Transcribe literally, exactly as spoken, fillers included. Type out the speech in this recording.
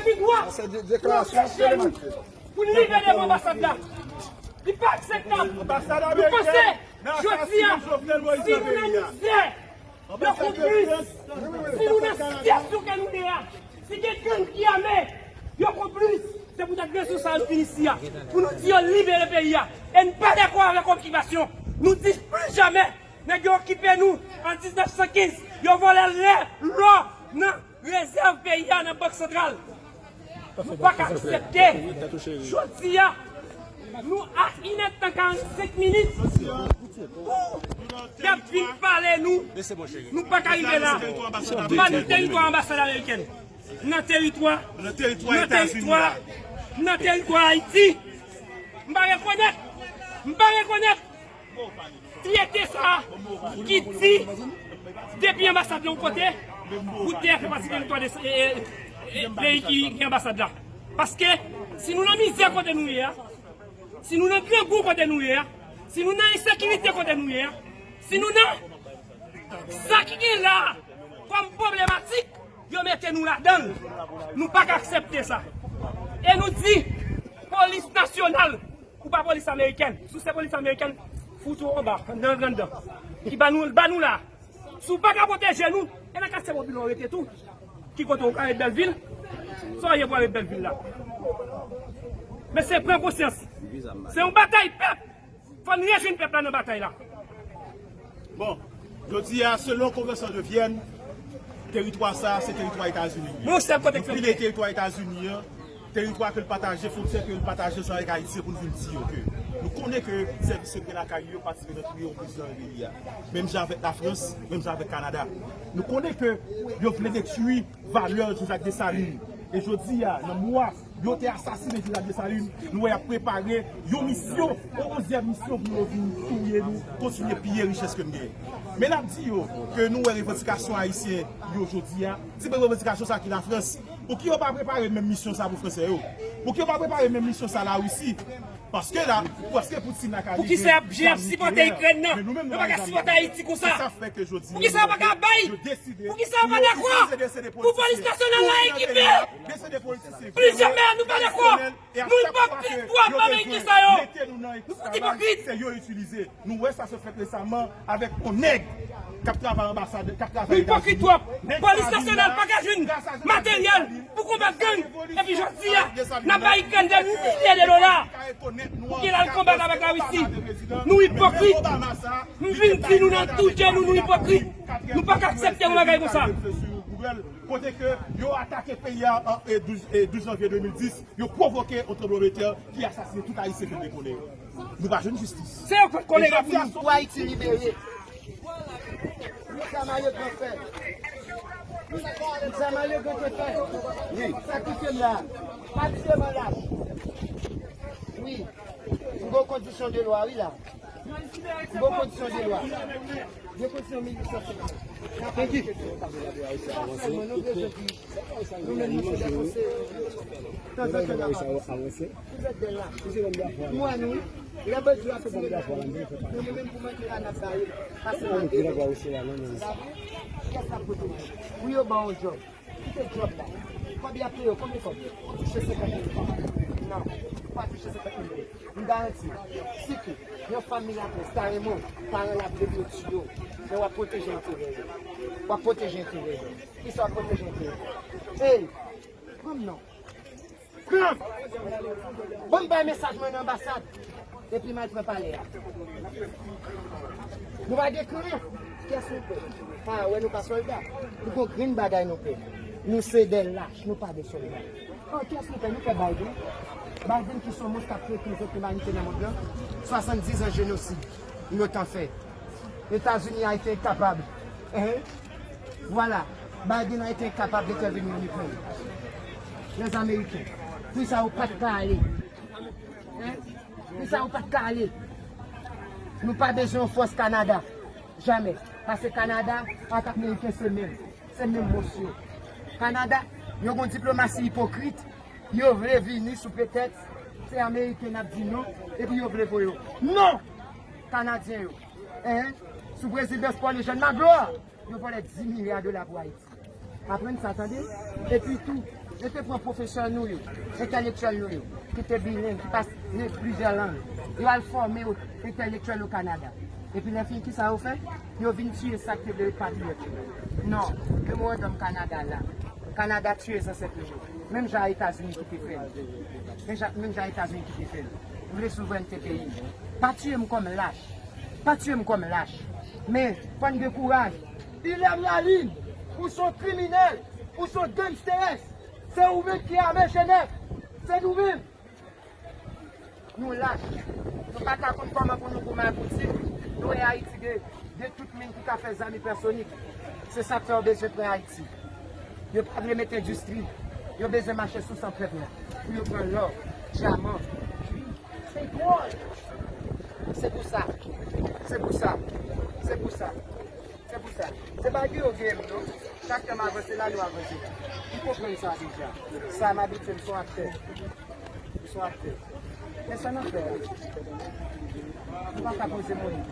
Ki dwa pou anpeche nou pou n rive devan anbasad la? Li pa akseptab. Nou panse, jodi a, si nou nan mizè, yo konplis. Si nou nan sitiyasyon ke nou ye a, si gen gang ki ame, yo konplis. Se poutèt rezon sa a nou vin isi a, pou nou di yo libere peyi a. E n pa dakò avèk okipasyon. Nou di pli jamè nèg yo okipe nou an diznèf san kenz, yo vòlè lè, lò nan rezèv peyi a nan Bank Santral. Nou pa ka aksepte. Jodi a, nou a inèdtan karannsenk minit pou y ap vin pale nou. Nou pa ka rive la. M pa nan teritwa anbasad amerikèn. Nan teritwa, nan teritwa, nan teritwa Ayiti. M pa rekonèt. M pa rekonèt. Fyète sa a ki di depi anbasad la yon kote, bout tè a fè pati teritwa de, e, e, e, peyi ki gen anbasad la. Paske si nou nan mizè kote nou ye a, si nou nan grangou kote nou ye a, si nou nan ensekirite kote nou ye a, si nou nan sa ki gen la a kòm pwoblematik, yo mete nou ladan l. Nou pa ka aksepte sa. E nou di, polis nasyonal, ou pa polis amerikèn. Si w se polis amerikèn, fout ou anba, nan granndan. Ki ba nou, ba nou la. Si w pa ka pwoteje nou, e nan katye popilè w rete tou. Ki kote w ka ret Bèlvil? Sa w ye pou w ret Bèlvil la? Men se pran konsyans. Se yon batay pèp. Fò n rejwenn pèp la nan batay la. Bon, jodi a, selon Konvansyon de Vyèn, teritwa sa a, se teritwa Etazini li ye. Nou pile teritwa Etazini an, teritwa ke l pataje, fwontyè ke l pataje ansanm avèk Ayisyen pou n vin di yo ke nou konnen ke sèvis sekrè lakay yo patisipe nan touye yon prezidan nan peyi a. Menm jan avèk Lafrans, menm jan avèk Kanada. Nou konnen ke yo vle detwi valè Jean-Jacques Dessalines. E jodi a, nan mwa yo te asasinen Jean-Jacques Dessalines, nou wè y ap prepare yon misyon, yon onzyèm misyon pou yo vin touye nou, kontinye piye richès ke n genyen. Men n ap di yo ke nou wè revandikasyon ayisyen yo jodi a, ti revandikasyon sa ki Lafrans. Pouki yo pa prepare menm misyon sa pou fransè yo? Pouki yo pa prepare menm misyon sa Larisi? Paske la, paske Poutine la ka livre zam nikleyè, men nou menm nou pa gen zam nikleyè. Poukisa y ap jere sipòte Ikrèn nan? Yo pa ka sipòte Ayiti konsa. Se sa fè ke jodi a, yo deside pou yo itilize de se de politisyen pou rantre nan peyi a, de se de politisyen kriminèl e a chak fwa ke yo bezwen mete nou nan esklavaj, se yo itilize. Nou wè sa sot fèt resaman avèk yon nèg k ap travay anbasad, k ap travay Etazini. Nou ipokrit twòp. Polis nasyonal pa ka jwenn materyèl pou konbat gang. Epi jodi a, n ap bay Ikrèn dè milye de dola pou ki l al konbat avèk Larisi. Nou ipokrit. M vin di nou nan tout je nou, nou ipokrit. Nou pa ka aksepte yon bagay konsa. Kote ke yo atake peyi a an, e, douz, e, douz janvye de mil dis, yo pwovoke yon tranblemanntè ki asasinen tout Ayisyen ke n te konnen yo. Nou pa jwenn jistis. Se yo k fè kolera pou nou. Pou Ayiti libere. Sa Mario Grand fè. Sa Mario Grand te fè. Wi. Sa ki fè m la. Pa di devan lach. Wi. M gon kondisyon de lwa, wi, la. M gon kondisyon de lwa. Gen kondisyon mil uit san senkant. N ap aplike tou. Sèlman nou bezwen di, nou menm nou se de konseye. Tanzantan n ap avanse. Vous êtes des lâches. Ou wè nou, wi. Lè bezwen ap tire, men nou menm pou manke la n ap ba yo. Pase manke. Kiyès k ap pote? Wi, yo ba w djòb. Kite djòb la. Kòb y ap peye w, konbyen kòb? Ou touche senkant mil franc? Non, ou pa touche senkant mil franc. M garanti w, si ke yon fanmi laprès ta renmen w, paran l ap vle pou yo tiye w, men w ap pwoteje enterè yo. W ap pwoteje enterè yo. Kisa w ap pwoteje enterè yo? Ey, pran m non. Pran! Bon, m bay mesaj mwen nan anbasad. Epi m al pran palè a. Nou pa gen kren. Kiyès nou pè? A, wè nou pa sòlda. Nou gon grenn bagay nou pè. Nou se de lach, nou pa de sòlda. An, kiyès nou pè? Nou pè Biden. Biden ki se yon mons k ap touye tout zòt imanite nan mond lan. Swasanndiz an jenosid. Yo t an fè. Etazini a été incapable. Hein? Voilà. Biden a été incapable d'intervenir en Ukraine. Les Américains. Poukisa yo pa t ka ale? Hein? Poukisa yo pa t ka ale? Nou pa bezwen yon fòs Kanada. Jamè. Paske Kanada ak Ameriken se menm. Se menm mons yo. Kanada, yo gon diplomasi ipokrit. Yo vle vini sou pretèks se Ameriken n ap di non, epi yo vle voye yo. Non! Kanadyen yo. Hein? Sou prezidans Paul Eugène Magloire, yo vòlè dis milya dola pou Ayiti. Aprann sa, tande? Epi tou, yo te pran pwofesè nou yo, entèlektyèl nou yo, ki te bileng, ki pale plizyè lang. Yo al fòme yo entèlektyèl o Kanada. Epi lè fini, kisa yo fè? Yo vin tiye sa ki te vle patriyòt yo. Non, memorandòm Kanada la. Kanada tiye zansèt nou yo. Menm jan Etazini ki te fè l. Menm jan, menm jan Etazini ki te fè l. Ou vle souvrènte peyi. Pa tiye m kòm lach. Pa tiye m kòm lach. Men, fò n gen kouraj. Ilèm Lalin, ou se yon kriminèl, ou se yon gangsters. Se ou menm ki ame Jenèf. Se nou menm. Nou lach. Nou pa ka konn kòman pou nou goumen ak Poutin. Nou wè Ayiti gen, gen tout min ki ka fè zam ipèsonik. Se sa k fè yo bezwen pran Ayiti. Yo pa vle met endistri. Yo bezwen mache sou san pèp la. Pou yo pran lò, dyaman, kwit, petwòl. Se pou sa. Se pou sa. Se pou sa. Se pou sa. Se pa Guy yo gen m non. Chak tan m avanse la, nou avanse la. M konprann sa deja. Sa m abitye, m se yon aktè. M se yon aktè. Men sa n ap fè a? Nou pa ka poze moun.